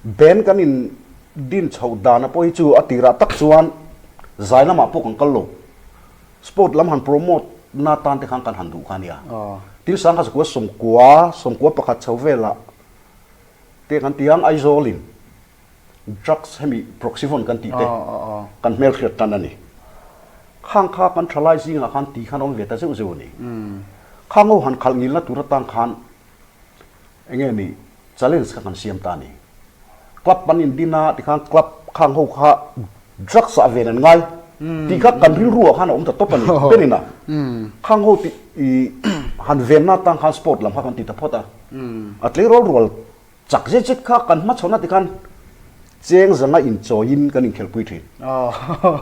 Band kan in din chhoh dana pawh hi chu a tirah tak chuan zai lamah pawh kan kal lo. Sport lam han promote na tan te khan kan han duh kha a nia. Tin sangha zakua sawmkua, sawmkua pakhat chho velah te kan ti ang Aizawl in drugs hemi proxyvon kan tih te kan hmelhriat tan a ni. Khang kha kan thalai zingah khan ti khan a awm ve ta zeuh zeuh a ni. Khang ho han khalh ngilna tur atan khan enge ni challenge kha kan siam ta a ni. Club an indin a tikhan club khang ho kha drugs ah ven an ngai tih kha kan rilru ah khan a awm ta tawp a ni. Penin a khang ho tih i han venna atang khan sport lam kha kan ti ta phawt a. A tleirawl rual chak zet zet kha kan hmachhawn a tikhan cheng zanga inchawiin kan inkhelhpui thin.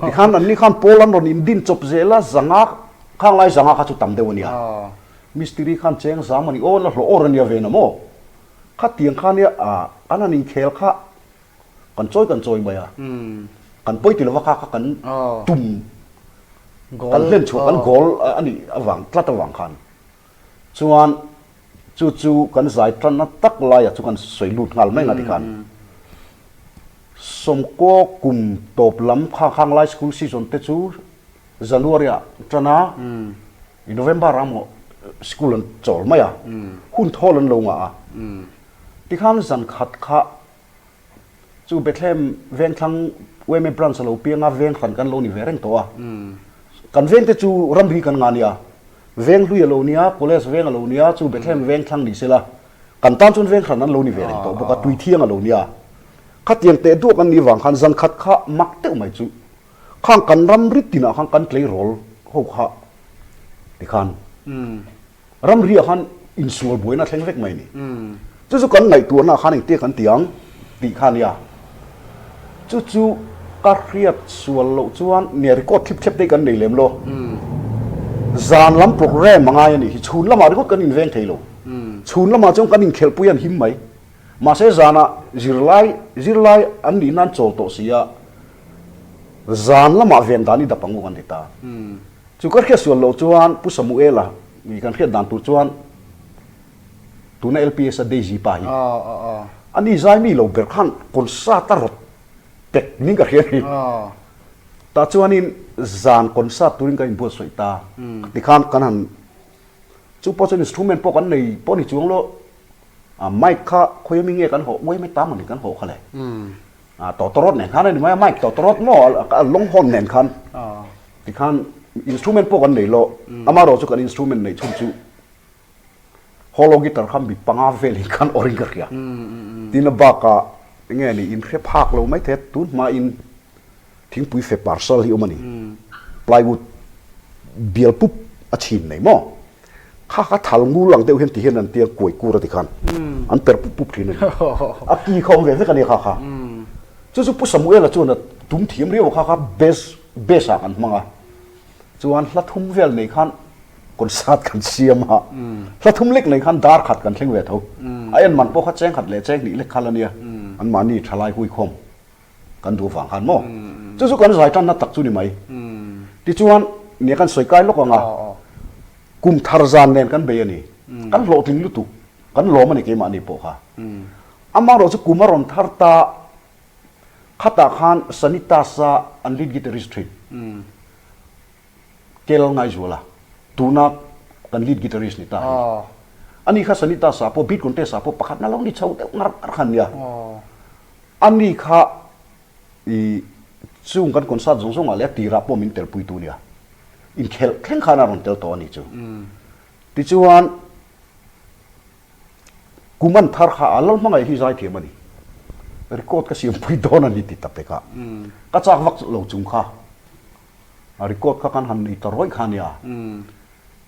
Tikhan anni khan pawl an rawn indin chawp zel a, zanga khang lai zanga kha chu tam deuh a nia. Mistiri khan cheng zam a ni aw, la hlawh awr a nia ve na maw? Khatiang kha nia ah an han inkhel kha kan chawi kan chawi mai a, kan pawi ti lova kha kha kan tum kan hlen chhuah kan goal a nih avang tlat avang khan chuan chu chu kan zai tanna tak laiah chu kan sawi lut nghal mai nga tikhan sawmkaw kum tawp lam kha khang lai school season te chu January ah tan a. I November ah maw school an chawl mai a, hun thawl an lo ngah a. Tikhan zan khat kha chu Bethlehem Vengthlang yma branch a lo piang a, veng hran kan lo ni ve reng tawh a. Kan veng te chu ramri kan ngah nia, veng hlui a lo nia, college veng a lo nia, chu Bethlehem Vengthlang ni sela kan tan chuan veng hran an lo ni ve reng tawh bawk a, tui thiang a lo nia. Khatiang teh duak an nih vang khan zan khat kha mak deuh mai chu Khang kan ramri tinah khan kan tleirawl ho kha tikhan ramri ah khan insual buaina thleng vek mai a ni. Chu chu kan ngaihtuahna ah khan engtia kan ti ang tih kha a nia. Chu chu ka hriat sual loh chuan nia record thlip thlep te hi kan nei lem lo. Zan lam programme a ngai a nih hi. Chhun lamah ringawt kan inveng thei lo. Chhun lamah chuan kan inkhelhpui an him mai. Mahse zanah zirlai zirlai an nih nan chawl tawh si a. Zan lamah ven dan i dap ang u kan ti ta. Chu ka hriat sual loh chuan Pu Samuela mi kan hriat dan tur chuan tuna LPS a Daisy pa hi ani zai mi lo ber khan concert a rawt pek ning ka hria ni. Tah chuanin zan concert turin kan inbuatsaih ta. Tikhan kan han chu pawh chuan instrument pawh kan nei pawh ni chuang lo a mic kha khawi ami nge kan hawh uai mai tam ani kan hawh kha le. A tawtawrawt nen khan a ni mai a, mic tawtawrawt maw a long horn nen khan tikhan instrument pawh kan nei lo, amaherawh chu kan instrument neih chhun chu hollow guitar kha mi panga velin khan awrin ka hria. Tin a bakah enge ni inhre phak lo mai thei a, tun hmain Thingpui fe parcel hi awm a ni. Plywood bial pup a chhin nei maw? Kha kha thal ngul ang deuh hian ti hian an tia kuai kur a ti khan an per pup pup thin a ni. A ki kha awm ve vek a nia kha kha. Chu chu Pu Samuela chuan a tum thiam riau a kha kha bass bass ah kan hmang a. Chuan hla thum vel nei khan concert kan siam a. Hla thum lek nei khan dar khat kan thleng ve tho. A en man pawh kha cheng khat leh cheng hnih lek kha la nia. Anmahni thalai huikhawm. Kan duh vang khan maw? Chu chu kan zai tanna tak chu ni mai. Tichuan, nia kan sawi kai lawk ang a, kum thar zan nen kan bei a ni. Kan hlawhtling lutuk, kan lawm a ni keimahni pawh kha. Amaherawh chu kum a rawn thar ta, khatah khan Sanitas-a an lead guitarist thin. Kel Ngaizuala, tuna kan lead guitarist ni ta hi. Ani kha Sanitas-ah pawh beat contest-ah pawh pakhatna lo ni chho deuh ngar ngar kha ania. Ani kha i chung kan concert zawng zawngah leh a tirah pawh min telpuitu ania. Inkhelh thleng khan a rawn tel tawh a ni chu. Tichuan Kum an thar kha a Lalhmangaih hi zaithiam a ni. Record ka siampui dawn a ni ti ta pek a. Ka chak vak lo chung kha a record kha kan han nei ta rawih kha ania.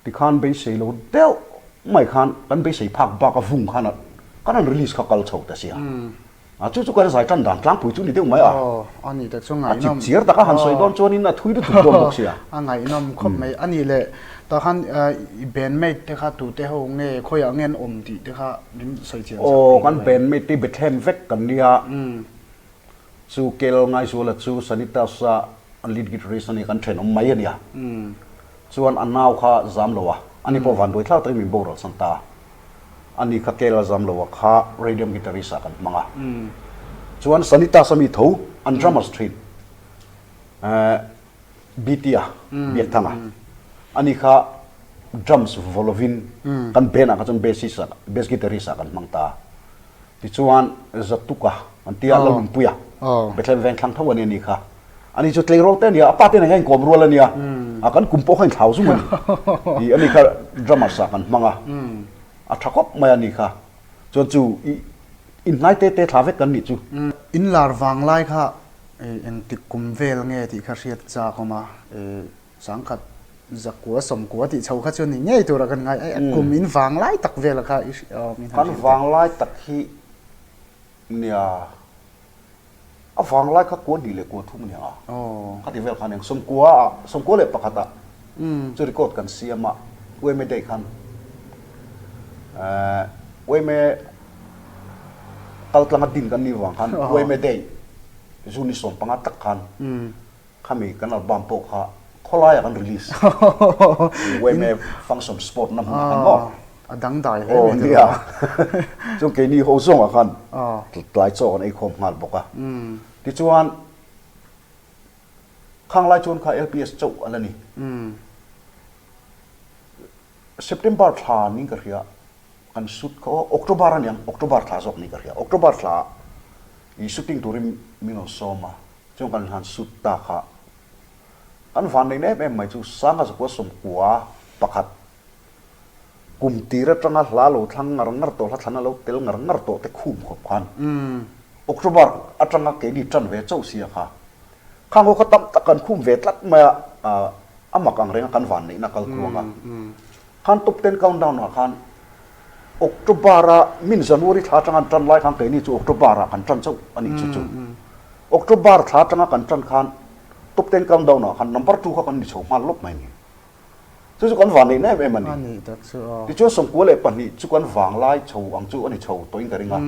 Tikhan beisei lo deuh mai khan kan beisei phak bak a vung khan a kan han release kha kal chho ta sia. A chu chu kan zai tan dan tlangpui chu ni deuh mai a. Aw, a ni tak chu ngaihnawm. A chip chiar taka han sawi dawn chuanin a thui lutuk dawn bawk sia. A ngaihnawm khawp mai. A nih leh tah khan i bandmate te kha tute ho nge khawiah nge an awm tih te kha min sawi chian sak thei. Aw, kan bandmate te Bethlehem vek kan nia. Chu Kel Ngaizuala chu Sanitas-a an lead guitarist a nia, kan thenawm mai a nia. Chuan a nau kha zam lo a, ani pawh vanduai thlak takin min boral san ta. Ani kha Kel a zam lo a kha radium guitarist ah kan hmang a. Chuan Sanitas a mi tho an drummers thin BT-a Biakthanga ani kha drums vaw lovin kan band ah kha chuan bassist ah bass guitarist ah kan hmang ta a. Tichuan Zatuka an tia Lalnunpuia Bethlehem Vengthlang tho a ni a ni kha. Ani chu tleirawl te a nia, a pa te nen khan inkawm rual a nia, a kan kum pawh kha inthlau zung a ni. Ih ani kha drummers ah kan hmang a, a tha khawp mai a ni kha. Chuan chu ih inhnai te te thla vek kan nih chu. In lar vang lai kha engtik kum vel nge tih kha hriat chak awm a, sangkhat zakua sawmkua tih chho kha chu ni ngei tura kan ngai. Kum in vang lai tak vel kha i hriat min han hrilh teh. Kan vang lai tak hi nia A vanglai kha kua hnih leh kua thum nia a, khati vel khan eng sawmkua ah sawmkua leh pakhat ah chu record kan siam a, UMA day khan UMA kal tlanga din kan nih vang khan UMA day June ni 15 tak khan Khami kan album pawh kha khawlaiah kan release. Uaime function sport na hmunah khan maw? A dangdai hle mai nia. Chuan keini ho zawngah khan tlai chaw kan ei khawm nghal bawk a. Tichuan khang lai chuan kha LPS chauh a la ni. September thla ning ka hria kan shoot kha aw October a niang October thla zawk ning ka hria. October thla i shooting turin min rawn sawm a. Chuan kan han sut ta kha kan vanneihna em em mai chu Sanga zakua 91 kum tir atanga hla lo thlang ngar ngar tawh hla thlan a lo tel ngar ngar tawh te khum khawp khan October atanga keini tan ve chauh sia kha khang ho kha tam tak kan khum ve tlat mai a a mak ang renga kan vanneihna kal tluang a khan top ten countdown ah khan October a min January thla atanga an tan lai khan keini chu October ah kan tan chauh a nih chu chu. October thla atanga kan tan khan top ten countdown ah khan number two kha kan ni chho nghal lawp mai a ni. Chu chu kan vanneihna em em a ni. Tichuan 92 chu kan vanglai chho ang chu a ni chho tawhin ka ring a.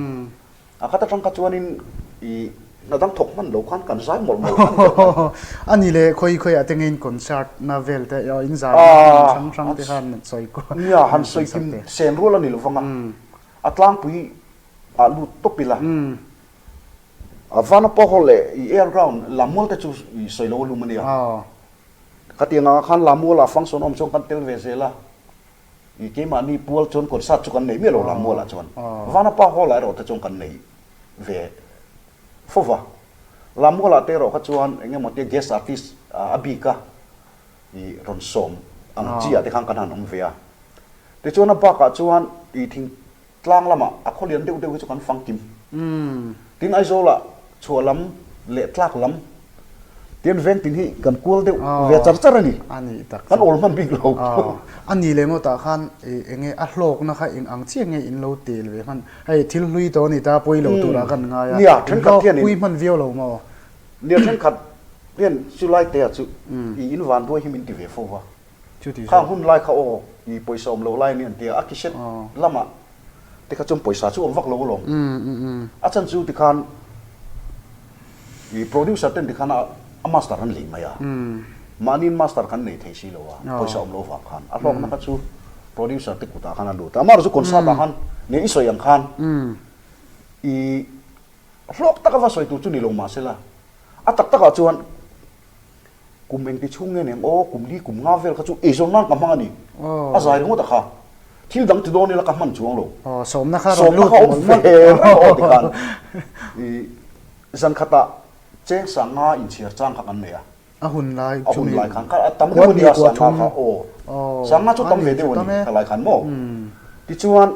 A khat atang kha chuanin i hna dang thawk hman lo khan kan zai mawlh mawlh hman deuh mai. A ni le, khawi khawi ah te nge in concert na vel te, in zai na hmun hrang hrang te khan sawi kual. Nia, han sawi kim sen rual a ni lovang a, a tlangpui ah lut tawp ila. A Vanapa Hall leh i air ground Lamual te chu i sawi lo a lum a nia. Khatiang ang ah khan Lamual ah function awm chuan kan tel ve zel a. I keimahni pual chuan concert chu kan nei miah lo Lamual ah chuan. Vanapa Hall ah erawh te chuan kan nei ve fo va. Lamual ah te erawh kha chuan eng emaw tia guest artist a bik a i rawn sawm ang chi ah te khan kan han awm ve a. Tichuan a bakah chuan i thing Tlang lamah a khaw lian deuh deuh hi chu kan fang kim. Tin Aizawlah chhuah lam leh tlak lam tian veng tin hi kan kual deuh ve char char a ni. Kan awl hman bik lo. A ni leh ngawtah khan eng nge a hlawkna kha eng ang chiah nge in lo tel ve hman. Hei thil hlui tawh a ni ta pawi lo turah kan ngai a. Nia thenkhat hian in. Pui hman viau lo maw? Nia thenkhat hian chu lai te ah chu i in vanduai hi min ti ve fo va. Khang hun lai kha aw i pawisa awm lo lai a ni an ti a, a kishet lamah te kha chuan pawisa chu awm vak lo alawm. A chan chu tikhan i producer ten tikhan a master an lei mai a, mahniin master kan nei thei si lo a, pawisa awm lo vang khan a hlawkna kha chu producer te kutah khan a lut a, amaherawhchu concert ah khan nge i sawi ang khan i hlawk taka va sawi tur chu ni lo mahsela a tak takah chuan Kum engti chhung nge nen aw, kum li kum nga vel kha chu eizawn nan ka hmang a ni. A zai ringawt a kha. Thil dang ti dawn ila ka hman chuang lo. Sawmna kha rawn lut mawlh mawlh. Sawmna kha awm ve reng aw tikhan i zan khatah cheng sanga inchhiar chang kha kan nei a. A hun lai chu mi. A hun lai khan kha a tam deuh a nia sanga kha aw. Sanga chu tam ve deuh a ni kha lai khan maw. Tichuan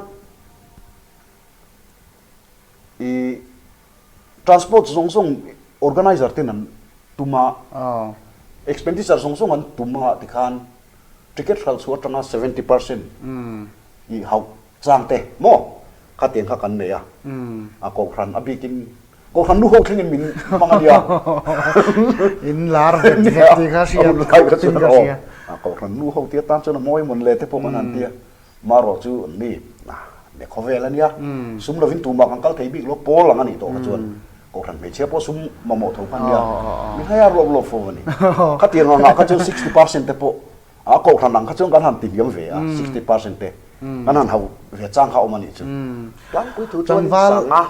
i Transport zawng zawng organizer ten an tum a, expenditure zawng zawng an tum a tikhan ticket hralh chhuah atanga 70% i hauh chang te maw khatiang kha kan nei a, a kohhran a bikin kohhran nu ho thlengin min hmang a nia. In lar vet vet tih kha hria tin ka hria. Kohhran nu ho tia tan chuan a mawi mawn le te pawh kan han tia. Marawh chu an ni, ne khawvel a nia, sum lovin tumah kan kal thei bik lo, pawl ang a nih tawh kha chuan Kohhran hmeichhia pawh sum mamawh tho kha a nia, mi hlai a ruap lawp fo a ni. Khatiang angah kha chuan 60% te pawh a Kohhran ang kha chuan kan han ti hniam ve a, 60% te kan han hau ve chang kha awm a nih chu. Tlangpui thu chuan sanga.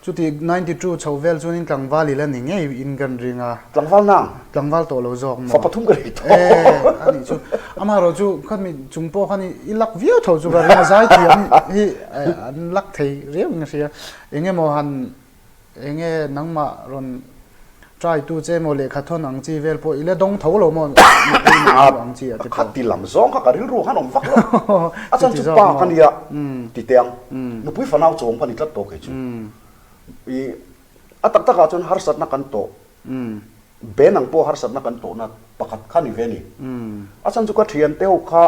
Chuti 92 chho vel chuanin tlangval ila ni ngei in kan ring a. Tlangval nang? Tlangval tawh lo zawk maw? Fa pathum ka nei tawh. E, a nih chu. Amaherawh chu khami chung pawh khan i lak viau tho chu ka ring a, zaithiam hi an lak thei riau in ka hria. Eng emaw han eng nge nangmah rawn try tu che emaw lehkha thawn ang chi vel pawh i la dawng tho lo maw nupui nei emaw ang chi ah te pawh. Khati lam zawng kha ka rilru khan awm vak lo. A chan chu pa ka nia ti teh ang. Nupui fanau chawm ka ni tlat tawh kei chu. I a tak takah chuan harsatna kan tawh. Ben ang pawh harsatna kan tawhna pakhat kha ni ve a ni. A chan chu ka thiante ho kha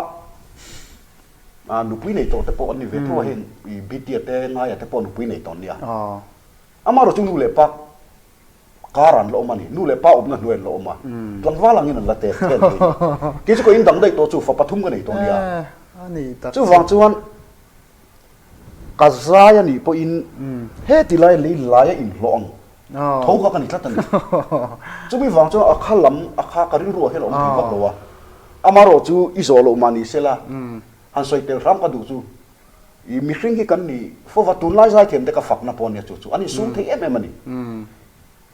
nupui nei tawh te pawh an ni ve tho a heng i Bitia te Ngaia te pawh nupui nei tawh an nia. Amaherawh chu nu leh pa kar an la awm a ni. Nu leh pa awmna hnuai an la awm a. Tlangval angin an la tet thei an ni. Kei chu ka indang daih tawh chu fa pathum ka nei tawh nia. Chuvang chuan ka zai a nih pawhin heti lai lei laia inhlawh ang tho kha ka ni tlat a ni. Chumi vang chuan a kha lam a kha ka rilru ah hian a awm thei vak lo a. Amaherawh chu i zawh loh mah ni sela han sawi tel hram ka duh chu I mihring hi kan ni fo va, tunlai zaithiam te ka fakna pawh ania chu chu an insum thei em em a ni.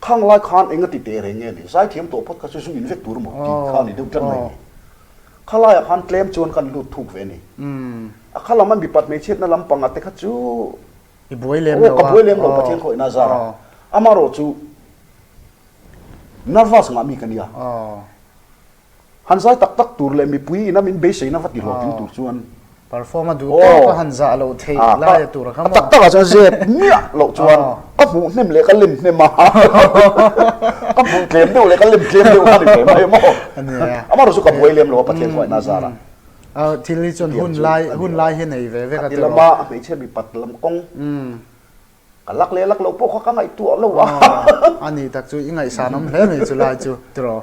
Khang lai khan enga ti teh reng nge ni, zaithiam tawh phawt kha chu zu in vek tur maw tih kha a ni deuh tlat mai a ni. Kha laiah khan tlem chuan kan lut thuk ve a ni. A kha lam a mipat hmeichhiatna lampang a te kha chu I buai lem lo a. Aw ka buai lem lo Pathian khawihna a zar a. Amaherawh chu nervous ngah mi ka nia. Han zai tak tak tur leh mipui ina min beiseina va ti hlawhtling tur chuan Perform a duh tawk a han zah loh theih lai a tur a kha maw? A tak takah chuan zep miah loh chuan ka hmuh hnem leh ka lem hnem a, ka hmuh tlem deuh leh ka lem tlem deuh kha ni ve mai maw? Amaherawh chu ka buai lem lo a Pathian hruaina zara. Thil hi chuan hun lai hun lai hi nei ve vek a tiraw? Khati lama a hmeichhe mipat lam kawng. Ka lak leh lak loh pawh kha ka ngaihtuah lo a. A ni tak chu i ngaihsan awm hle mai chu lai chu tiraw.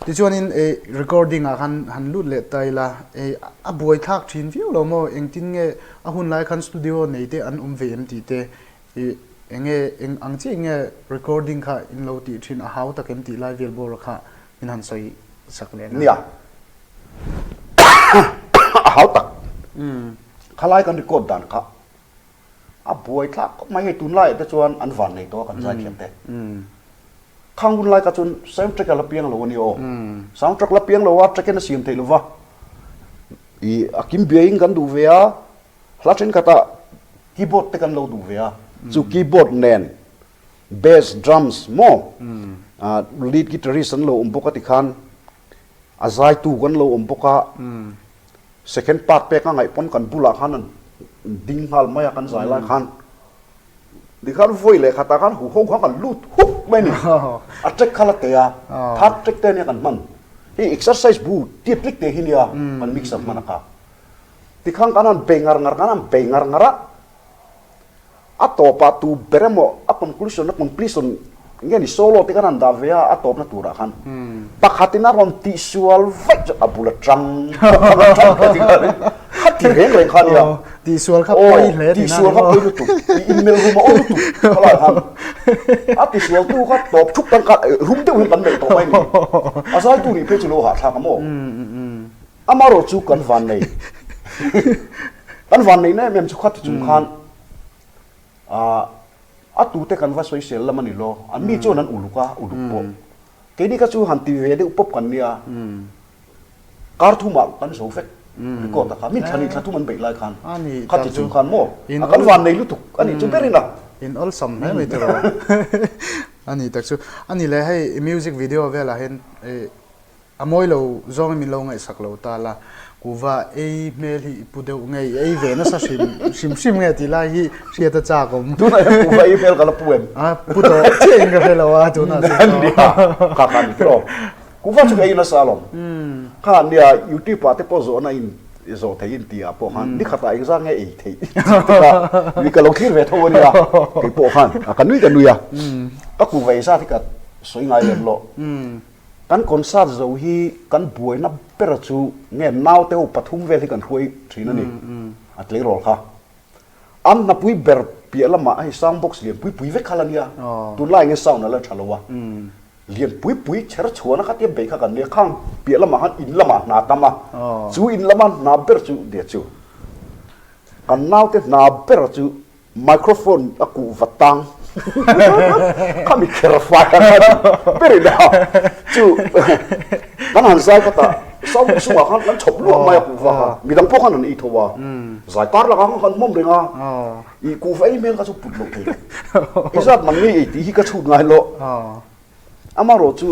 Tichuanin e recording ah khan han lut leh ta ila e a buai thlak thin viau lo maw engtin nge a hun lai khan studio nei te an awm ve em tih te i enge eng ang chiah nge recording kha in lo tih thin a hau tak em tih lai vel bawr kha min han sawi sak leh na. Nia a hau tak khalai kan record dan kha A buai thlak khawp mai hei tunlaiah te chuan an van nei tawh a kan zaithiam te. Khang hun lai kha chuan sound track a la piang lo a ni aw. Sound track la piang lo a track in a siam theih lova i a kim biaiin kan duh ve a, hla thenkhatah keyboard te kan lo duh ve a, chu keyboard nen bass, drums maw lead guitarist an lo awm bawk a tikhan a zaitu kan lo awm bawk a. Second part pek a ngaih pawn kan bulah khan an ding nghal mai a kan zai lai khan tikhan vawi leh khatah khan huho khan kan lut huk mai a ni. A track kha la teh a, third track te ania kan hman. Hei exercise bu tiat tlik te hi nia kan mixer hman a kha. Tikhan kan han bei ngar ngar kan han bei ngar ngar a. A tawpah tu ber emaw a conclusion a completion nge ni solo te kan han dah ve a, a tawpna turah khan pakhatin a rawn tihsual vaih chu a bul atang bawk kha ti kha kha ti reng reng kha nia. Tihsual kha pawi hle tihna Tihsual kha pawi lutuk, i inmelh rum a aw lutuk khalai khan a tisual tu kha tawp thup tan kha rum deuh hian kan melh tawh mai ni. A zaitu nih phei chu lo hahthlak a maw? Amaherawh chu kan vannei kan vanneihna em em chu khati chung khan a tute kan va sawisel lam a ni lo, an mi chuan an uluk a, uluk pawh. Keini kha chu han ti ve deuh pawp kan nia, kar thumah kan zo vek record a kha, min thla ni thla thum an beih lai khan khati chung khan maw a kan vannei lutuk a nih chu berin a. In awlsam hle mai tiraw a ni tak chu. A ni leh hei music video velah hian A mawi lo zawngin min lo ngaihsak lo ta la, kuhva ei hmel hi i pu deuh nge, i ei ve nasa hrim hrim hrim nge tih lai hi hriat a chak awm. Tunah hian kuhva ei hmel ka la pu em? A pu tawh chiah in ka hre lo a tunah chuan. Nia, kha kha ni tawh. Kuhva chu ka ei nasa alawm. Kha nia YouTube ah te pawh zawhna in zawh theih in tih ah pawh khan nikhatah engzat nge ei theih tih te kha mi ka lo thlir ve tho a nia kei pawh khan ka nui ka nui a. Ka kuhva ei zat hi ka sawi ngai lem lo. Kan concert zo hi kan buaina ber chu nge naute ho pathum vel hi kan hruai thin a ni, a tleirawl kha. An hnapui ber piah lamah hei sound box lian pui pui vek kha la nia, tunlai nge sound a la tha lo a, lian pui pui chher chhuahna kha tia bei kha kan nia, khang piah lamah khan in lamah hna tam a, chu in lama hna ber chu dia chu kan naute hna ber chu microphone a kuh va tang. Khami kher fai ang kha ni berin a chu kan han zai kha tah sound chungah khan kan chhawp luah mai a kuhva kha midang pawh khan an ei tho a zai kar lakah khan kan hmawm reng a ih kuhva ei hmel kha chu put loh thei lo i zat mang ngei ei tih hi ka chhut ngai lo amarawh chu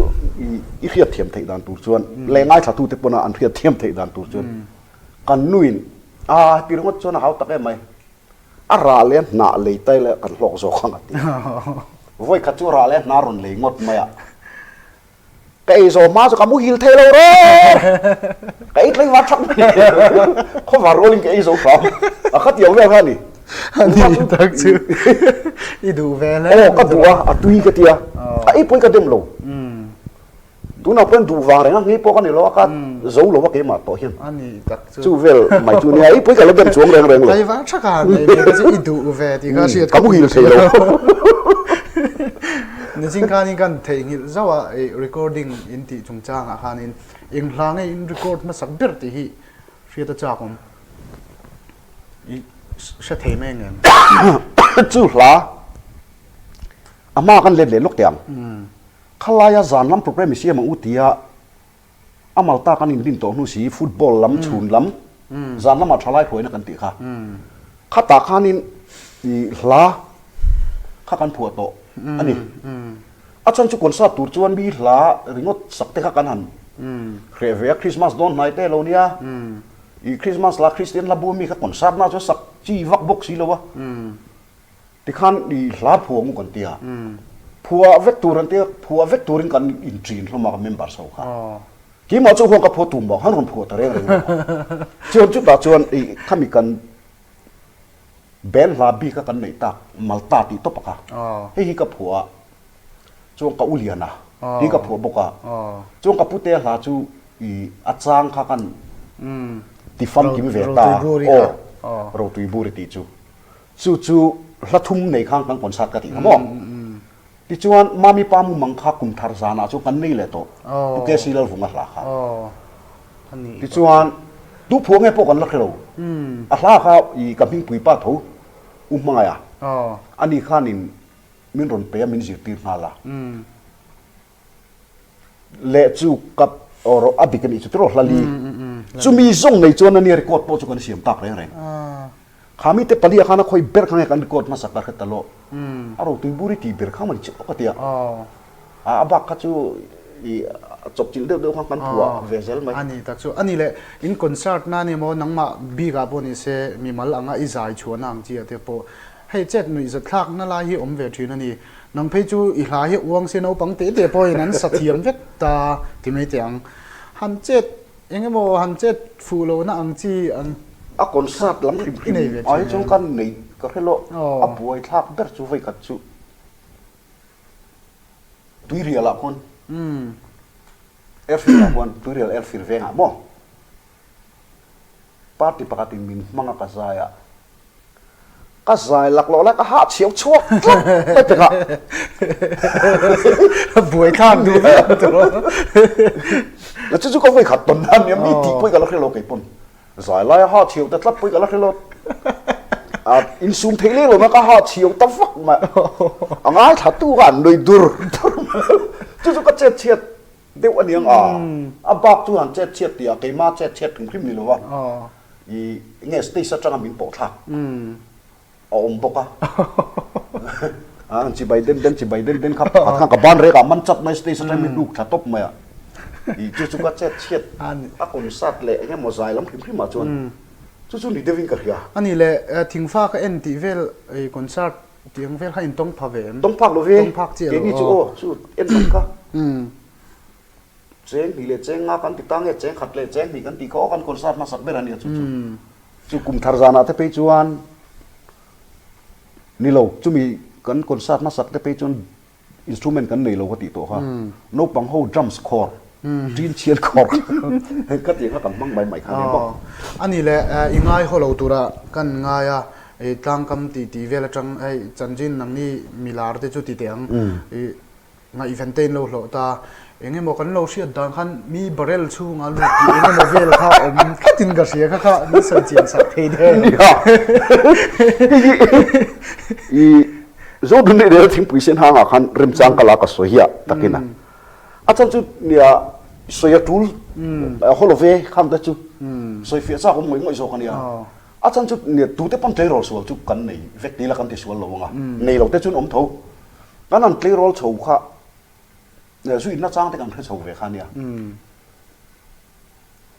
i hriat thiam theih dan tur chuan leh ngaithlatute pawna an hriat thiam theih dan tur chuan kan nuin a ti ringawt chuan a hau tak em mai. A rah leh a hnah lei tai leh kan hlawk zawk ang a ti. Vawi khat chu rah leh a hnah rawn lei ngawt mai a. Ka ei zawh hma chu ka muhil thei lo rawh! Ka ei tlei var thak mai. Khawvar rualin ka ei zo hram. A khatiang vel kha a ni. A ni tak chu i duh ve hle. Aw ka duh a, a tui ka tia. A ei pawhin ka dem lo. Tunah pawhin duh vang reng a, ngei pawh ka ni lo a, ka zo lo a keimah tawh hian. A ni tak chu. Chu vel mai chu nia, i pui ka la dem chuang reng reng lo. Tlaivar tha ka han nei ve chu i duh ve tih kha hriat ka muhil thei lo. Nichin khanin kan theihnghilh zauh a, i recording in tih chungchangah khanin eng hla nge in record hmasak ber tih hi hriat a chak awm. I hre thei mai ang em? Chu hla a hma kan let leh lawk teh ang. Khalaia zan lam programme i siam ang u tia a Malta kan inrin tawh hnu si football lam chhun lam zan lamah thalai hruaina kan tih kha. Khatah khanin i hla kha kan phuah tawh a ni. A chhan chu concert tur chuan mi hla ringawt sak te kha kan han hreh ve a, Christmas dawn hnai te lo nia. I Christmas hla Christian hla bu ami kha concert na chuan sak chi vak bawk si lo a. Tikhan i hla phuah ngu kan ti a, phuah vek tur an ti a, phuah vek turin kan inṭin hlawm a ka members ho kha. Keimah chu huan ka phuah tum bawk, han rawn phuah ta reng reng lo a. Chuan chutah chuan i khami kan band hla bik a kan neih tak Malta tih tawp a kha, hei hi ka phuah a, chuan ka u Liana hi ka phuah bawk a, chuan ka pute hla chu i a chang kha kan ti famkim ve ta a, aw Rotuiburi tih chu. Chu chu hla thum nei khan kan concert ka tih kha maw? Tichuan Mami Pa Mumang kha kum thar zanah chuan kan nei leh tawh Pu KC Lalvunga hla kha. Tichuan tu phuah nge pawh kan la hre lo. A hla kha i ka hmingpui pa tho U Hmangaia ani khanin min rawn pe a min zirtir nghal a. Leh chu ka aw a dik a nih chu tiraw hla li. Chumi zawng nei chuan ania record pawh chu kan siam tak reng reng. Kha mite pali ah khan a khawi ber kha nge kan record hmasa ka hre ta lo. A rotui bur i tih ber kha mawni chiah ka ti a. A bak kha chu i chawp chilh deuh deuh khan kan phuah ve zel mai. A ni tak chu. A ni leh in concert na ni maw nangmah bik ah pawh ni se mimal anga i zai chhuahna ang chi ah te pawh hei chet nuih zat thlak na lai hi awm ve thin a ni. Nang phei chu i hla hi uang se naupang teh teh pawhin an sa thiam vek ta ti mai teh ang. Han chet eng emaw han chet fuh lohna ang chi an A concert lam hrim hrim ai chuan ka nei ka hre lo. A buai thlak ber chu vei khat chu Tuirial ah khuan Airfield ah khuan Tuirial Airfield vengah maw Party pakhatin min hmang a ka zai a. Ka zai laklawh lai ka hah chhiau chhuak tlat mai pek a. Buai thlak duh viau tawh. Na chu chu ka vawi khat tawn na nia mi tih pawh i ka la hre lo kei pawn. Zai lai a hah chhiau ta tlat pawh i ka la hre lo. A insum theih leh lo na ka hah chhiau ta vak mai. A ngaithla tu kha an nui dur dur mai. Chu chu ka chet chhiat deuh a niang a. A bak chu han chet chhiat tih ah keimah chet chhiat hrim hrim ni lo a. I nge stage atanga min pawh thlak a awm bawk a. A chibai den den chibai den den kha pakhat khan ka ban rek ah man chat mai stage atang min hnuk thla tawp mai a. I chu chu ka chet chhiat a concert leh eng emaw zai lam hrim hrim ah chuan chu chu ni deuh in ka hria. A nih leh thingfa ka en tih vel i concert tih ang vel kha in tawng pha ve em? Tawng phak lo ve. Tawng phak chiah lo. Keini chu aw chu en lam kha. Cheng hnih leh cheng nga kan ti ta nge cheng khat leh cheng hnih kan tih kha aw kan concert hmasak ber a nia chu chu. Chu kum thar zanah te phei chuan ni lo chumi kan concert hmasak te phei chuan instrument kan nei lo ka tih tawh kha naupang ho drums khawr tin chhian khawr ka tih kha kan hmang mai mai kha a ni bawk. A ni le i ngai haw lo tura kan ngai a tlangkam tih tih vel atang hei chanchin nangni milar te chu ti teh ang i Ngaihven te in lo hlawh ta. Eng emaw kan lo hriat dan khan mi barrel chhunga lut tih eng emaw vel kha awm tlatin ka hria kha kha min sawi chian sak thei der. Nia. I. Zodun leh rel thingpui sen hangah khan remchang ka la ka sawi hiah takin a. A chan chu nia sawi a tul haw lo ve khang te chu sawi fiah chak awm ngawih ngawih zawk a nia. A chan chu nia tute pawn tleirawl sual chu kan nei vek ti ila kan ti sual lo ang a, nei lo te chuan awm tho. Kan han tleirawl chho kha zu inna chang te kan hre chho ve kha nia.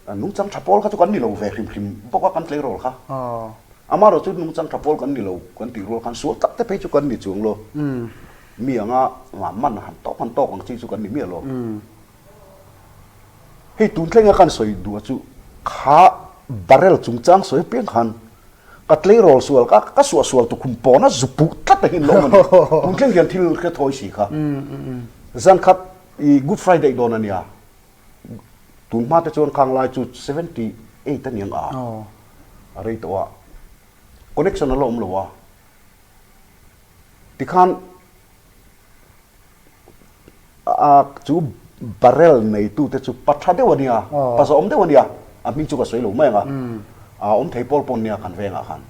Nungchang tha pawl kha chu kan ni lo ve hrim hrim bawk a kan tleirawl kha. Amaherawh chu nungchang tha pawl kan ni lo kan tih rual khan sual tak te phei chu kan ni chuang lo. Mi anga man han tawk han tawk ang chi chu kan ni miah lo. Hei tun thlenga kan sawi duh a chu kha barrel chungchang sawi apiang khan ka tleirawl sual ka ka suah sual tukhum pawna zu puh tlat a hin lo awm a ni. Tun thleng hian thil hre thawi si kha. Zankhat i Good Friday dawn a nia. Tun hma te chuan khang lai chu 78 a niang a, a rei tawh a, connection a la awm lo a, tikhan a chu barrel neitu te chu pa tha deuh a nia, pa zawhawm deuh a nia, a hming chu ka sawi lo mai ang a, a awm thei pawl pawn nia kan vengah khan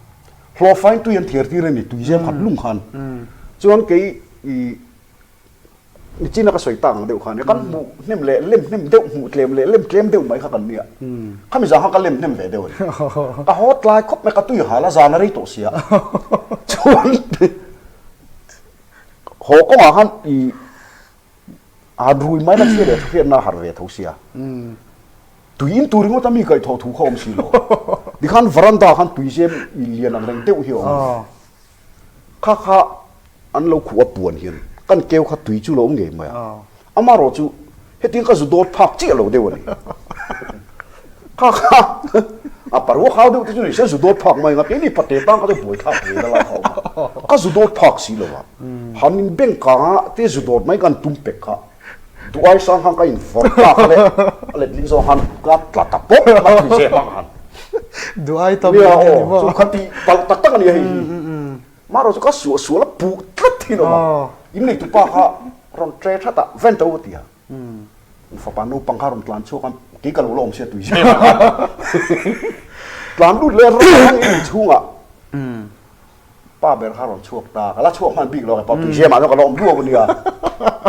hlawhfain tui an thiar tir a ni, tui zem khat lung khan chuan kei i Nichina ka sawi tak ang deuh khan kan hmuh hnem leh lem hnem deuh hmuh tlem leh lem tlem deuh mai kha kan nia. Khami zang kha ka lem hnem ve deuh a ni. Ka haw tlai khawp mai ka tui hal a zan a rei tawh sia. Chuan haw kawngah khan i han rui mai la chhia leh tha hriatna a harh ve tho sia. Tui in tur ringawt a mi kaihthawh thu kha awm si lo. Tikhan veranda khan tui zem i lian ang reng deuh hi a awm. Kha kha an lo khuh a puan hian kan keu kha tui chu lo awm ngei mai a. Amaherawh chu hetiang ka zu dawt phak chiah lo deuh a ni. Kha kha a parua khau deuh te chu ni se zu dawt phak mai ang a, keini pate tang kha chu buai thlak ve na lai kha a awm a. Ka zu dawt phak si lo a, han in beng kang a te zu dawt mai kan tum pek kha duh ai sang khan ka in vawrh ta kha le a letling zawng khan ka tla ta pawp mai tui zeh hmang khan. Duh ai tam nia aw chu kha tih palh tak tak a nia hei hi. Marawh chu ka suah sual a puh tlat thin awm a. In neitu pa kha rawn tre that a ven to a ti a. Fapa naupang kha rawn tlan chhuak a kei ka lo la awm sia tui zeh hmang khan. Tlan lut leh rawng in chhungah Pa ber kha rawn chhuak ta, ka la chhuak hman bik lo, pa tui zem ah chuan ka la awm duau ania.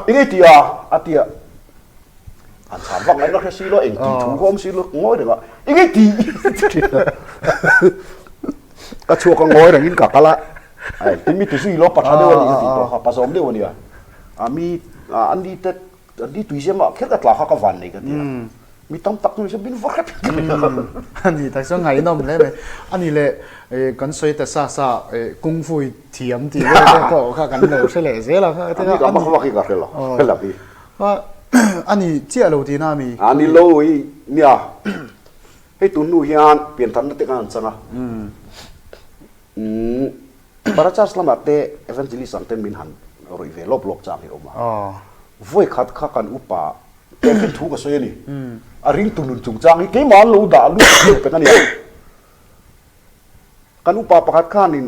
Eng ei ti a? A ti a. An chhan vak ngaihna hre si lo, eng tih thu ka awm si lo, ngawi reng a, eng ei ti? Ka chhuak a ngawi rengin ka kal a, ai tin mi ti zui lo, pa tha deuh a ni ka tih tawh kha, pa zawm deuh a nia. A mi, a ni te An ni tui zem ah kher ka tla kha ka van nei ka ti a. Mi tam tak chu min va hrep ka ti a. A ni tak chuan ngaihnawm hle mai. A ni le kan sawi ta sa sa kung fu i thiam tih vel te pawh kha kan lo hre leh zel a. A ni ka vak vak hi ka hre lo. Hre lo hi. A ni chiah lo tihna a mi? A ni lo i nia. Hei tun hnu hian piantharna te khan an chang a. Parachurch lamah te Evangelist ang ten min han rawih ve lawp lawp chang hi a awm a. Vawi khat kha kan upa Kevin thu ka sawi a ni. A ringtu nun chungchang hi keimah an lo dah lut deuh pek a nia. Kan upa pakhat khanin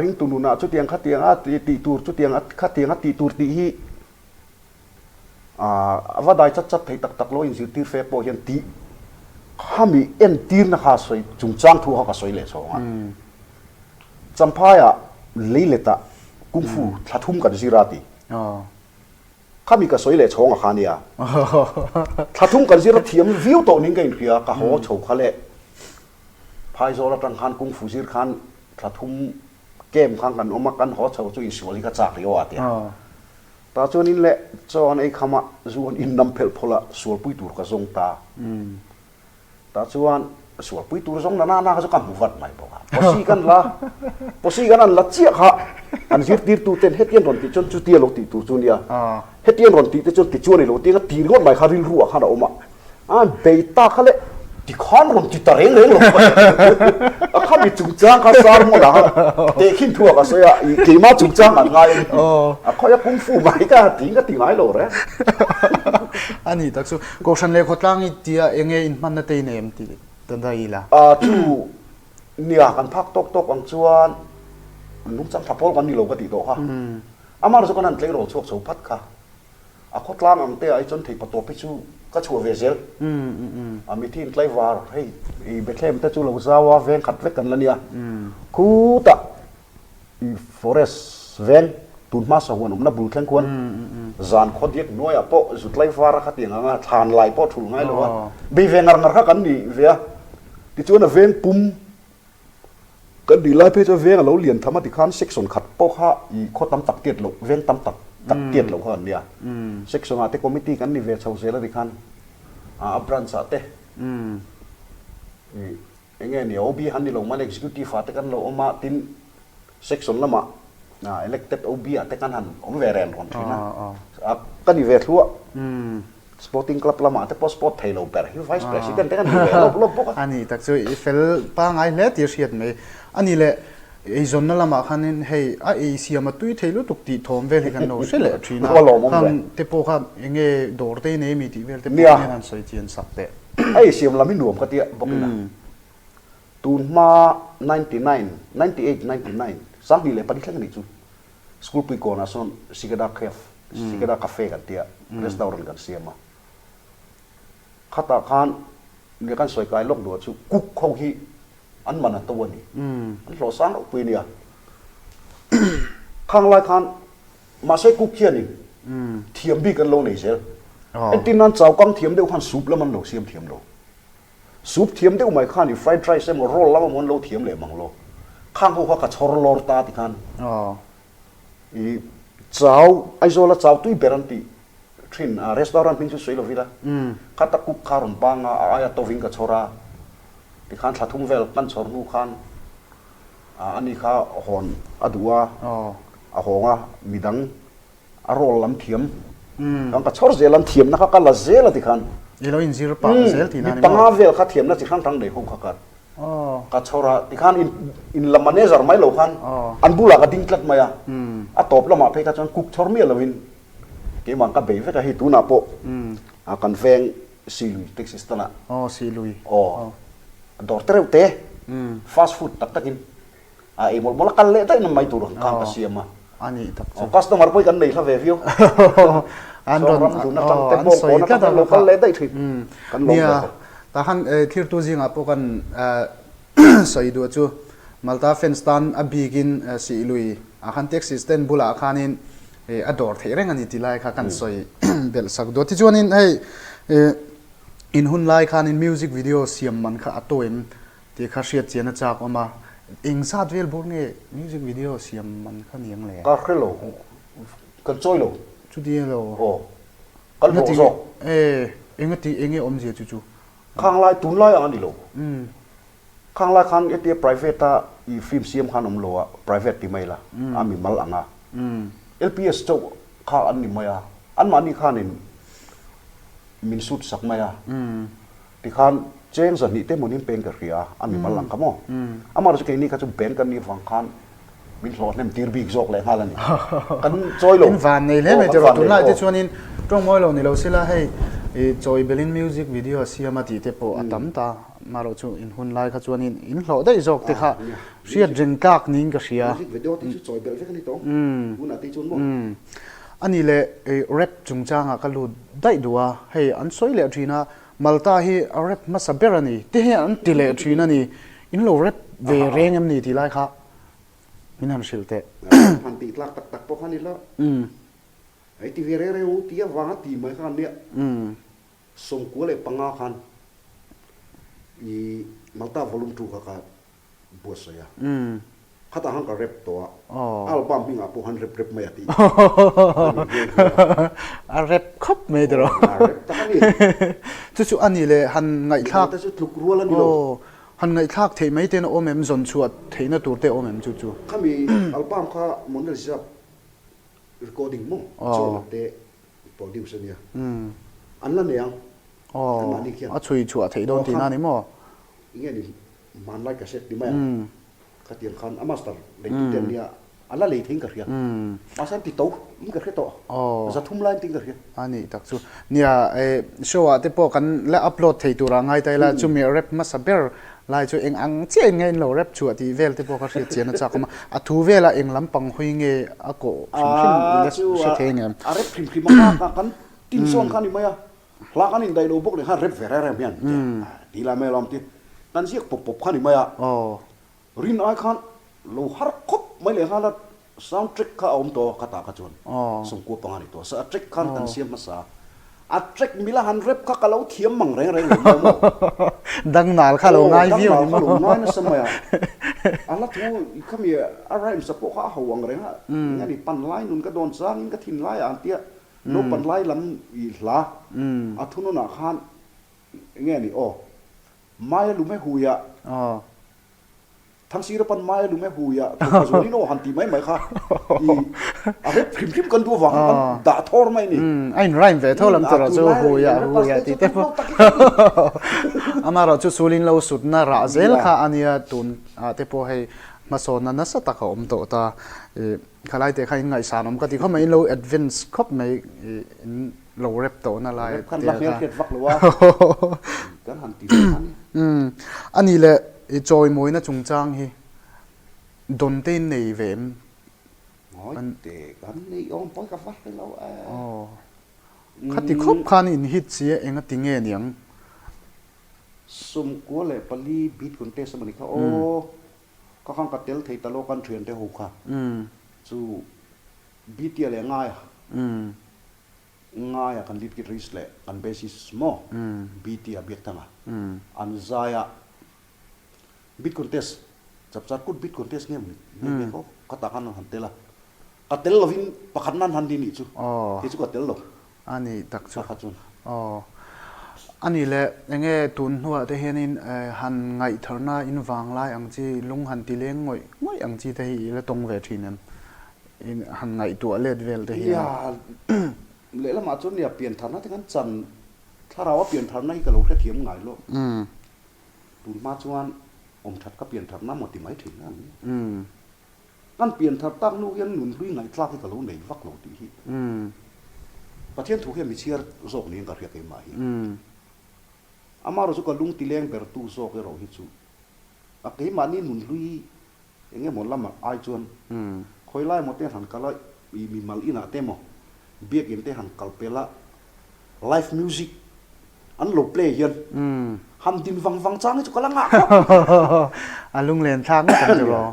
ringtu nunah chutiang khatiang a tih tur chutiang khatiang a tih tur tih hi A va dai chat chat thei tak tak lo inzirtir fe pawh hian tih khami entirna kha sawi chungchang thu kha ka sawi leh chhawng a. Champhaiah leiletah kung fu thla thum kan zir a ti. Khami ka sawi leh chhawng a kha nia. Thla thum kan zir a thiam viau tawh ning ka inhria ka haw chho kha leh Phaizawl atang khan kung fu zir khan thla thum camp khan kan awm a kan haw chho chu insual hi ka chak riau a tia. Tah chuan in leh chaw an ei kham a, zu an in nam phelh phawlh a, sualpui tur ka zawng ta. Tah chuan sualpui tur zawng na na kha chu ka hmu vat mai bawk a. Posi kan la, posi kan an la chiah kha an zirtirtu ten hetiang rawn tih chuan chutia lo tih tur chu nia. Hetiang rawn tih te chuan tichuan i lo ti anga ti ringawt mai kha rilru ah khan a awm a. A bei ta kha le tikhan rawn ti ta reng reng lo a khami chungchang kha sermon ah tehkhin thu ah ka sawi a ih keimah chungchang an ngai a ni a khawi a kung fu mai ka ti ka ti ngai lo reng. A ni tak chu Kohhran leh khawtlang i tia eng nge inhmanna te i nei em tih ta daih ila. A chu nia kan phak tawk tawk ang chuan nungchang tha pawl kan ni lo ka tih tawh kha amah chu kan han tleirawl chhuak chho phat kha. A khawtlang ang te ah hi chuan theipa tawp hi chu ka chhuah ve zel. A mithi in tlaivar hei i Bethlehem te chu lo zau a veng khat vek kan la nia. Khutah i forest veng. Tun hma sahuan awmna bul thleng khuan zan khaw diak hnuaiah pawh zutlai var a khatiang anga thlan lai pawh thulh ngai lo a, bei ve ngar ngar kha kan ni ve a. Tichuan a veng pum kan nih lai phei chuan veng a lo lian tham a tikhan section khat pawh kha i khaw tam tak tiat loh, veng tam tak tak tiat loh kha an nia. Section ah te committee kan ni ve chho zel a tikhan a branch ah te i Eng nge ni OB han ni lo man executive ah te kan lo awm a, tin section lamah elected OB ah te kan han awm ve ren rawn thin a, ka ni ve thluah. Sporting club lamah te pawh sport thei lo ber hi vice president te kan ni ve lawp lawp bawk a. A ni tak chu i fel pangai hle tih a hriat mai. A ni leh eizawnna lamah khanin hei a ei siam a tui thei lutuk tih thawm vel hi kan lo hre leh thin a, khang te pawh kha eng nge dawr te i nei ami tih vel te pawh hian han sawi chian sak teh. A ei siam lam hi nuam ka tia bawk ina tun hma 99, 98, 99 2004 thleng a nih chu school pui kawnah sawn Cicada Caf, Cicada Cafe kan tia restaurant kan siam a khatah khan nia kan sawi kai lawk duh chu cook ho hi an man a to a ni an hlawh sang ropui a nia khang lai khan Mahse cook hianin thiam bik an lo nei zel. Entir nan chau kang thiam deuh khan soup lam an lo siam thiam lo. Soup thiam deuh mai khan i fried rice emaw roll lam emaw an lo thiam leh mang lo. Khang ho kha ka chhawr lawr ta ti khan i chau Aizawla chau tui ber an tih thin a restaurant hming chu sawi lo ila khata cook kha rawn bang a a aia tovin ka chhawr a tikhan thla thum vel kan chhawr hnu khan A ani kha hawn a duh a, a hawng a, midang a roll lam thiam, kan ka chhawr zel an thiamna kha ka la zel a ti khan. I lo inzir pah zel tihna a ni maw? Mi panga vel kha thiamna chi hrang hrang nei ho kha ka ka chhawr a, tikhan in in la manager mai lo khan an bulah ka ding tlat mai a, a tawp lamah phei kha chuan cook chhawr miah lovin keimah ka bei vek a, hei tunah pawh kan veng Silui taxi stand ah. Aw Silui. Aw. Dawr te reuh te. Fast food tak tak in a ei mawlh mawlh a kal leh daih na mai tur ang khan ka siam a. A nih tak chu. Customer pawh hi kan nei hla ve viau. An rawn ram dun atang te bawng pawn atang te lo kal leh daih thin. Kan lawm ve khawp. Tah khan thirtu zingah pawh kan sawi duh chu Malta fans tan a bikin Silui ah khan taxi stand bulah khanin a dawr theih reng a ni tih lai kha kan sawi belh sak duh a. Tichuanin hei in hun lai khanin music video siam man kha a to em tih kha hriat chian a chak awm a. Eng zat vel bawr nge music video siam man kha ni ang le? Ka hre lo, kan chawi lo. Chuti elo? Aw, kan hlawh zawk. E, engati enge awmzia chu chu? Khang lai, tunlai ang a ni lo. Khang lai khan hetia private a i film siam khan awm lo a, private ti mai la, a mi mal ang a. LPS chauh kha an ni mai a, anmahni khanin min shoot sak mai a. Tikhan cheng zahnih te hmunin peng ka hria a, a mi mal ang kha maw. Amaherawhchu chu keini kha chu band kan nih vang khan min hlawh hnem tir bik zawk leh nghal a ni. Kan chawi lo. In van nei hle mai tiraw. Tunlai te chuanin tawng mawi lo ni lo sila hei i chawi belin music video a siam a tih te pawh a tam ta. Marawh chu in hun lai kha chuanin in hlawh daih zawk te kha hriat reng tlak niin ka hria. Music video te chu chawi belh vek a ni tawng. Tunah te chuan maw. A ni leh rap chungchangah ka lut daih duh a, hei an sawi leh thin a, Malta hi a rap hmasa ber a ni te hian an ti leh thin a ni. In lo rap ve reng em ni tih lai kha min han hrilh teh. Han tih tlak tak tak pawh kha ni lo. Hei ti ve reng reng u tih avanga ti mai kha nia. 95 khan i Malta Volume 2 kha ka buatsaih a. Khatah khan ka rap tawh a. Album hmingah pawh khan rap rap mai a tih a ni nghe nghe a. A rap khawp mai tiraw. A rap tak a ni. Chu chu a ni le han ngaihthlak. Midangte chu tluk rual a ni lo. Han ngaihthlak theih mai ten a awm em, zawn chhuah theihna tur te a awm em chu chu. Khami album kha Monel Zap recording maw chuan te produce a nia. An la nei ang. Anmahni khian. A chhui chhuah theih dawn tihna a ni maw? Enge ni hmanlai cassette ni mai ang. Khatiang khan a master leitu te an nia, a la lei theiin ka hria. Mahse an ti to in ka hre tawh. Zathum lai an tiin ka hria. A nih tak chu. Nia, show ah te pawh kan la upload thei turah ngai ta ila, chumi rap hmasa ber lai chu eng ang chiah in nge in lo rap chhuah tih vel te pawh ka hriat chian a chak awm a. A thu velah eng lampang hawi nge a kawh hrim hrim i la hre thei angem? A rap hrim hrim a kha kan tin sawn kha a ni mai a. Hla kan indaih lo bawk leh khan rep ve reng reng hian ti lai mai alawm ti kan ziak pawp pawp kha ni mai a, rin ai khan lo har khawp mai leh nghal a. Sound track kha a awm tawh a khatah kha chuan 95 a ni tawh. A track khan kan siam hmasa a. A track mila han rap kha ka lo thiam mang reng reng lo maw maw. Dangnal kha lo ngai viau ni maw. Aw, dangnal kha lo ngai nasa mai a. A hla thu khami a rhymes a pawh kha a ho ang reng a. Eng a ni, pan lai nun ka dawn changin ka thin laiah an tia. Naupan lai lam i hla a thununah khan eng nge ni aw, Maia lume huiah. Thangsira pan mai lume huia thawkha zualin aw han ti mai mai kha i a rep hrim hrim kan duh avang khan kan dah thawr mai a ni. A in rhyme ve tho lam tur ah chu huia huia tih te pawh amaherawh chu sulin lo sutna rah zel kha a nia tun ah te pawh hei hmasawnna nasa tak a awm tawh ta i khalai te kha in ngaihsan awm ka ti khawp mai in lo advance khawp mai i in lo rep tawhna lai te kha. Rep khan la hmelhriat vak lo a kan han ti ve kha ni. A nih leh i chawimawina chungchang hi dawn te in nei ve em? Ngawi te kan nei awm pawi ka va hre lo e. Aw. Khati khawp khan in hit si a enga ti nge niang? 94 beat contest emaw ni kha aw. Ka khan ka tel thei ta lo kan thiante ho kha chu Bitia leh Ngaia. Ngaia kan lead guitarist leh kan bassist maw Bitia Biakthanga an zai a, beat contest Chapchar Kut beat contest nge maw ni nge khaw ka tah khan an han tel a, ka tel lovin pakhat nan han ni nih chu kei chu ka tel lo. A nih tak chu. Pakhat chuan. Aw. A nih leh enge tun hnuah te hianin han ngaihtharna in vanglai ang chi lung han ti leng ngawih ngawih ang chi te hi i la tawng ve thin em? In han ngaihtuah let vel te hian. Nia, lehlamah chuan nia piantharna te kan chan, thlarau a piantharna hi ka lo hrethiam ngai lo. Tun hma chuan awmthat ka piantharna maw ti mai thin a ni. Kan pianthar tak hnu hian nunhlui ngaihthlak hi ka lo nei vak lo tih hi Pathian thu hian mi chhiar zawk niin ka hria keimah hi. Amaherawhchu chu ka lung tileng bertu zawk erawh hi chu a keimahni nunhlui Eng emaw lamah ai chuan khawi lai emaw te han kal a, i mimal inah te emaw biakinn te han kal pel a, live music an lo play hian han din vang vang chang hi chu ka la ngah khawp. A lunglen thlak ngawt ang chu aw.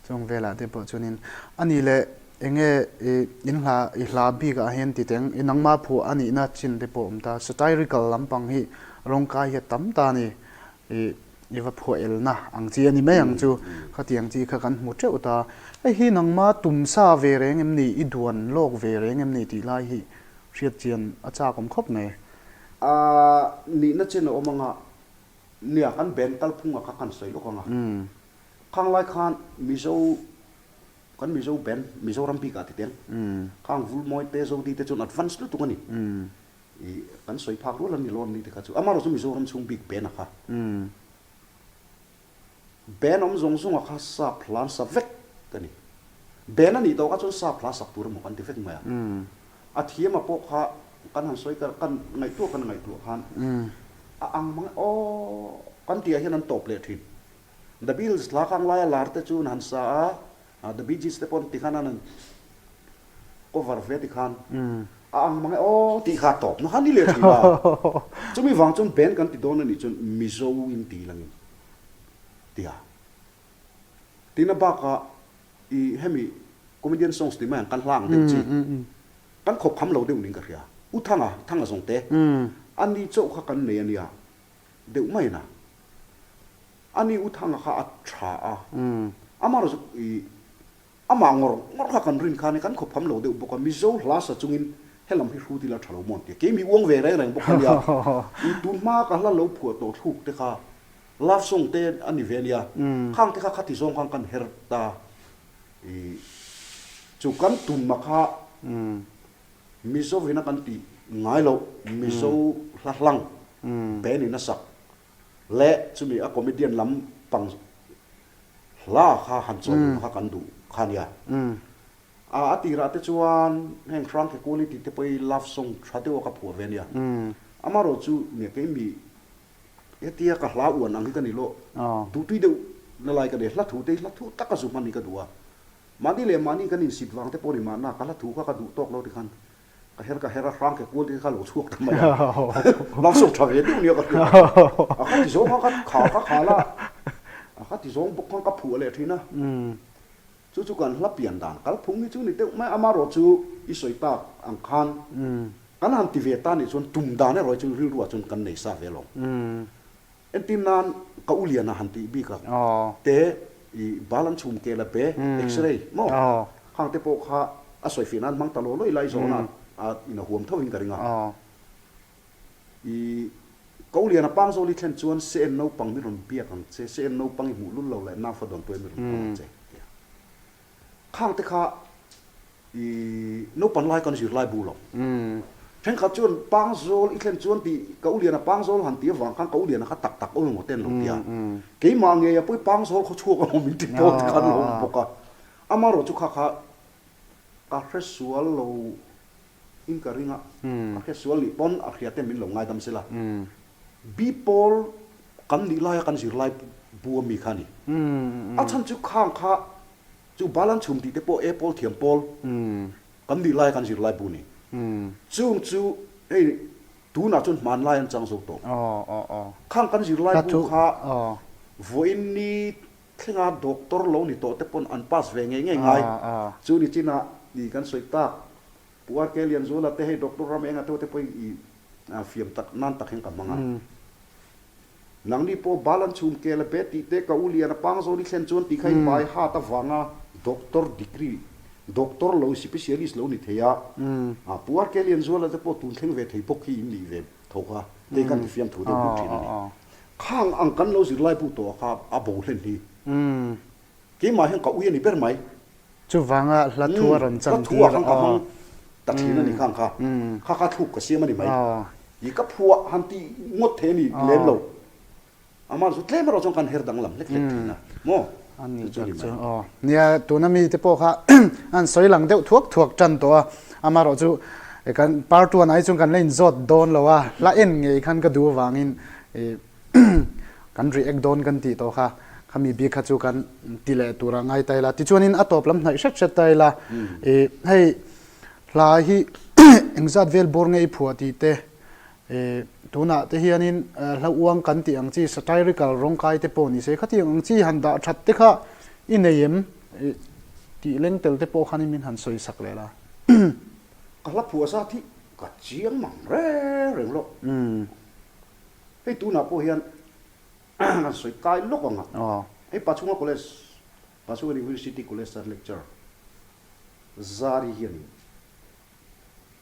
Chung velah te pawh chuanin a nih leh eng nge i in hla i hla bikah hian ti teng i nangma phuah a nihna chin te pawh a awm ta. Satirical lampang hi rawngkai hi a tam ta a ni. I i va phuah elna ang chi a ni mai ang chu. Khatiang chi kha kan hmu teuh ta. Hei hi nangma tumsa ve reng em ni, i duan lawk ve reng em ni tih lai hi hriat chian a chak awm khawp mai. A nihna chen a awm anga, nia kan band kalphunga kha kan sawi lawk anga. Khang lai khan Mizo, kan Mizo band, Mizoram bikah ti teng, khang Vulmawi te, Zodi te chuan advance lutuk a ni. I kan sawi phak rual a ni lo ni te kha chu amaherawh chu Mizoram chhung bik band a kha band awm zawng zawng a kha sap hla an sa vek a ni. Band a nih tawh kha chuan sap hla sak tur emaw kan ti vek mai a. A thiam a pawh kha kan han sawi kar kan ngaihtuah kan ngaihtuah khan a ang mang e aw kan tih ah hian an tawp leh thin. The Beatles hla khang laia lar te chu an han sa a, The Bee Gees te pawh an ti khan an han cover ve ti khan a ang mang e aw tih kha tawp na kha ni leh thin a. Chumi vang chuan band kan ti dawn a nih chuan Mizo in ti langin tia. Tina bakah i hemi comedian songs tih mai ang kan hla ang deuh chi kan khawp kham lo deuh ning ka hria. U Thanga, Thanga zawngte a ni chauh kha kan nei a nia deuh mai na. A ni U Thanga kha a tha a, amaherawhchu i Amah ngawr ngawr kha kan rin khan kan khawp kham lo deuh bawk a, Mizo hla sa chungin helam hi hrut ila tha lo maw an ti a, kei mi uang ve reng reng bawk a nia, i tun hma ka hla lo phuah tawh thluk te kha love song te a ni ve a nia, khang te kha khati zawng khan kan her ta, i chu kan tumna kha Mizo ina kan tih ngai loh, Mizo hla hlang band in a sak leh chumi a comedian lam pang Hla kha han chawi kha kan duh kha nia. A a tirah te chuan heng Hrangke Quality te pawh hi love song tha deuh a ka phuah ve nia. Amaherawh chu nia kei mi hetia ka hla uan ang hi ka ni lo. Duhtui deuh na lai ka nei. Hla thu te hi hla thu taka zu hman hi ka duh a. Mahni leh mahni kan insit vang te pawh ni mahna ka hla thu kha ka duh tawk lo tikhan Ka her ka her a, hrang ke kual te kha lo chhuak ta mai a. Nang sawm tha ve deuh nia ka hria. A kha ti zawng kha ka kha ka khal a, a kha ti zawng bawk khan ka phuah leh thin a. Chu chu kan hla pian dan kalphung hi chu ni deuh mai a, amaherawhchu i sawi tak ang khan kan han ti ve ta nih chuan tum dan erawh hi chu rilruah chuan kan nei sa ve alawm. Entir nan ka u liana han tih bik a te i bal an chhum kel a be, x-ray, maw? Khang te pawh kha a sawi fiah nan hmang ta law law ila i zawhna a in a huam tho in ka ring a. I ka u liana pang zawl i thlen chuan se en naupang mi rawn biak ang che, se en naupang i hmuh lul lo leh naufa dawn tuai mi rawn hmang ang che tia. Khang te kha I naupan lai kan zir lai bu lo. Thenkhat chuan Pangzawl i thlen chuan tih ka u Liana Pangzawl han tih avang khan ka u Liana kha tak tak awm emaw te an lo ti a. Keimah ngei a pawi Pangzawl khaw chhuak emaw min ti pawl te khan lo awm bawk a. Amaherawh chu kha kha ka hre sual lo in ka ring a. Ka hre sual nih pawn a hria te min lo ngaidam sela. Bi pawl kan nih laia kan zir lai bu ami kha a ni. A chhan chu khang kha Chu bal an chhum tih te pawh e pawl thiam pawl kan nih lai kan zir lai bu ni. Chung chu hei tunah chuan hman lai an chang zo tawh. Khang kan zir lai bu kha vawiin ni thlenga doctor lo ni tawh te pawn an pass ve ngei ngei ngai. Chu ni chinah i kan sawi tak Pu RK Lianzuala te hei Doctor Ramenga te ho te pawhin i fiam tak nan tak hian ka hmang a. Nangni pawh bal an chhum kel a be tih te ka u lian a pang zawn i thlen chuan tih kha i bai hat avanga doctor degree, doctor lo specialist lo ni thei a, a Pu RK Lianzuala te pawh tun thleng ve thei bawk hi in nih ve tho kha hei kan ti fiam thu deuh buk thin a ni. Khang ang kan lo zirlai bu tawh kha a bo hlen hi. Keimah hian ka ui a ni ber mai. Chuvanga hla thu a rawn chan tir. Hla thu ah khan ka hmang ta thin a ni khang kha. Kha kha thluk ka siam a ni mai. I ka phuah han tih ngawt thei a ni lem lo. Amah chu tlem erawh chuan kan her danglam hlek hlek thin a maw? A ni tak chu aw. Nia tuna mi te pawh kha an sawi lang deuh thuak thuak tan tawh a. Amaherawh chu kan part one ah hi chuan kan la inzawt dawn lo a. Hla en ngei khan ka duh avangin Kan react dawn kan tih tawh kha, khami bik kha chu kan ti leh tur a ngai ta ila. Tichuanin a tawp lam hnaih hret hret ta ila. I hei hla hi engzat vel bawr nge i phuah tih te, i tunah te hianin hla uang kan tih ang chi satirical rawngkai te pawh ni se, khatiang ang chi han dah that te kha i nei em? I tih leng tel te pawh khanin min han sawi sak leh la. Ka hla phuah zat hi ka chiang mang reng reng lo. Hei tunah pawh hian kan sawi kai lawk ang a, hei Pachhunga College, Pachhunga University College a lecture Zari hianin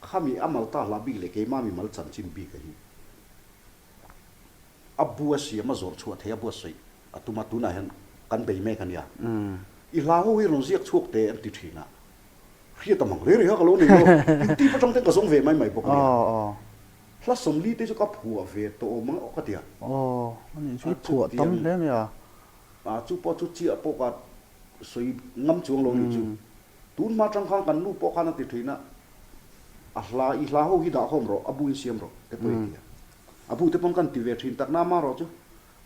khami a malta hla bik leh keimah mimal chanchin bik a hi a bu a siam a zawrh chhuah thei a buatsaih a tum a, tunah hian kan bei mek a nia. I hla ho hi rawn ziak chhuak teh an ti thin a. Hriat ang reng reng a ka lo nei lo, YouTube atang ten ka zawng ve mai mai bawk a nia. Hla sawmli te chu ka phuah ve tawh awm ang aw ka ti a. Aw, a nih chu i phuah tam hle mai a. A chu pawh chu chiah pawh ka sawi ngam chuang lo nih chu. Tun hma atang khan kan nu pawh khan a ti thin a, a hla i hla ho hi dah khawm rawh, a bu in siam rawh te pawh i ti a. A bu te pawn kan ti ve thin tak na amaherawh chu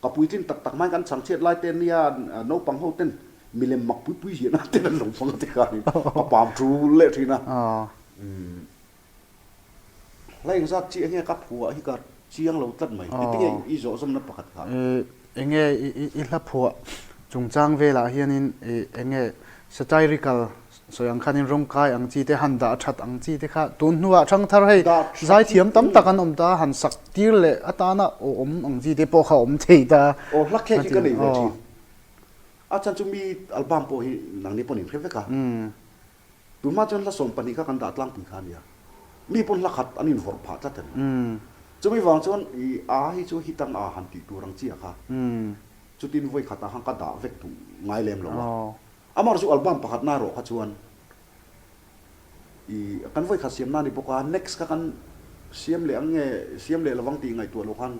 ka puitlin tak tak hmain kan chhang chhiat lai te nia naupang ho ten milem mak pui pui hian ten an lo hmang a ti khanin ka pam tul leh thin a. Hla engzat chiah nge ka phuah hi ka chiang lo tlat mai. Engtin nge i zawh zawmna pakhat kha? Enge i hla phuah chungchang velah hianin enge satirical sawi ang khanin rawngkai ang chi te han dah that ang chi te kha tun hnuah thangthar hei zaithiam tam tak an awm ta han sak tir leh atana awm ang chi te pawh kha awm thei ta. Aw hla khek hi ka nei ve thin. A chhan chu mi album pawh hi nangni pawh an inhre vek a. Tunhma chuan hla 12 kha kan dah tlangpui kha a nia. Mi pawn hla khat an invawrh phah tlat a ni. Chumi vang chuan i a hi chu hitang a han tih tur ang chiah kha. Chutin vawi khatah khan ka dah vek duh ngai lem lo a. Amah chu album pakhat na erawh kha chuan i kan vawi khat siam na ni bawk a, next kha kan siam leh ang nge siam leh lovang tih ngaihtuah loh khan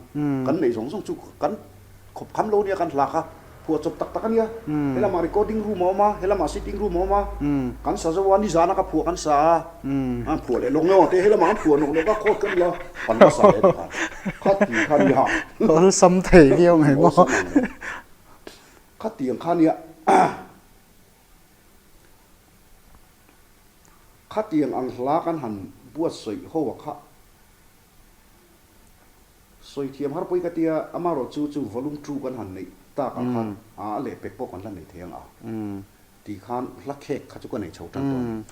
kan neih zawng zawng chu kan Khawp kham lo nia kan hla kha phuah chawp tak tak a nia. Helamah recording room a awm a, helamah sitting room a awm a, kan sa zo a, nizana ka phuah kan sa a, an phuah leh lawk lawk ang te, helamah an phuah nawk nawk a, court kan la, kan la sa leh a ni khan. Kha ti kha nia. Awlsam thei viau mai maw. Awlsam ang reng. Kha ti ang kha nia. Khatiang ang hla kan han buatsaih ho a kha. Sawi thiam har pawi ka tia, amaherawh chu chu volume two kan han neih tak ah khan a lehpek pawh kan la nei thei ang a. Ti khan hla khek kha chu ka nei chho tan tawh a ni.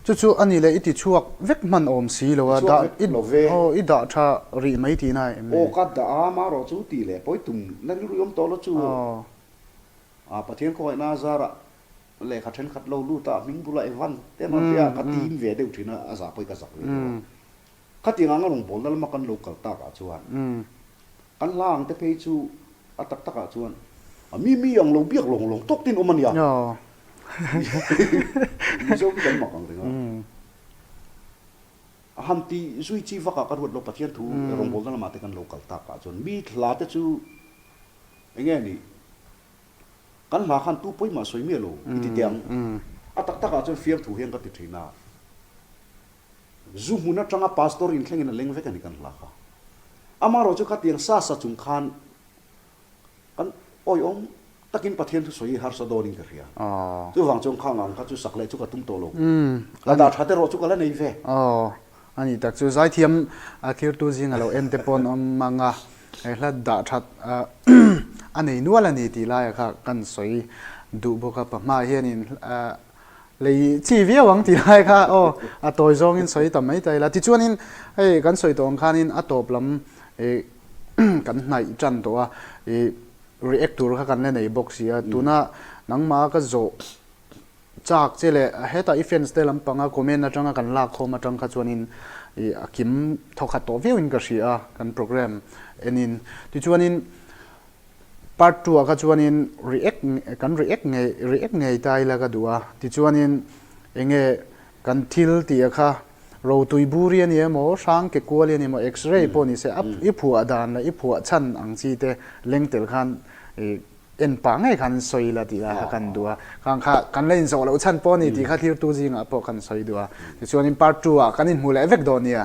Chu chu a ni le, i ti chhuak vek hman awm si lo a, dah i dah tha rih mai tihna em ni? Aw ka dah a, marawh chu tih leh pawi tum na rilru i awm tawh lo chu. A Pathian khawngaihna a zarah lehkha thenkhat lo lut a, hming bula Evan te an rawn ti a, ka tim ve deuh thin a, a zah pawi ka zak ve deuh a. Khatiang anga rawngbawlna lama kan lo kal takah chuan kan hla ang te phei chu a tak takah chuan a mi mi ang lo biak lawng lawng tawk tin awm a nia. Mizo hi kan mak ang reng a. A han ti zui chi vakah ka ruat lo Pathian thu rawngbawlna lamah te kan lo kal takah chuan mi hla te chu eng nge ni kan hla khan tu pawimah sawi miah lo i ti teh ang. A tak takah chuan fiamthu hian ka ti thin a. Zu hmun atanga pastor inthlengin a leng vek a ni kan hla kha. Amaherawh chu khatiang sa sa chung khan kan awihawm takin Pathian thu sawi hi harsa dawnin ka hria. Chuvang chuan khang ang kha chu sak leh chu ka tum tawh lo. La dah tha te rawh chu ka la nei ve. Aw, a nih tak chu zaithiam a thirtu zinga lo en te paw'n awm ang a, he hla dah that a nei nual a ni tih laia kha kan sawi duh bawk a, pahma hianin Lei chi viau ang tih lai kha aw a tawi zawngin sawi ta mai ta ila. Tichuanin hei kan sawi tawh ang khanin a tawp lam ih kan hnaih tan tawh a, ih react tur kha kan la nei bawk si a. Tuna nangmah ka zawh chak che leh hetah i fans te lampanga comment atanga kan lak khawm atang kha chuanin ih a kim thawkhat tawh viauin ka hria a kan program enin. Tichuanin. Part 2 ah kha chuanin react kan react ngei react ngei ta ila ka duh a, tichuanin enge kan thil tih a kha rotui buri a ni emaw hrang ke kual i a ni emaw x-ray pawh ni se a i phuah dan leh i phuah chhan ang chi te leng tel khan ih en pah ngei khan sawi ila tih lai kha kan duh a, khang kha kan la inzawh loh chhan pawh a ni tih kha thirtu zingah pawh kan sawi duh a, tichuanin part 2 ah kan inhmu leh vek dawn nia.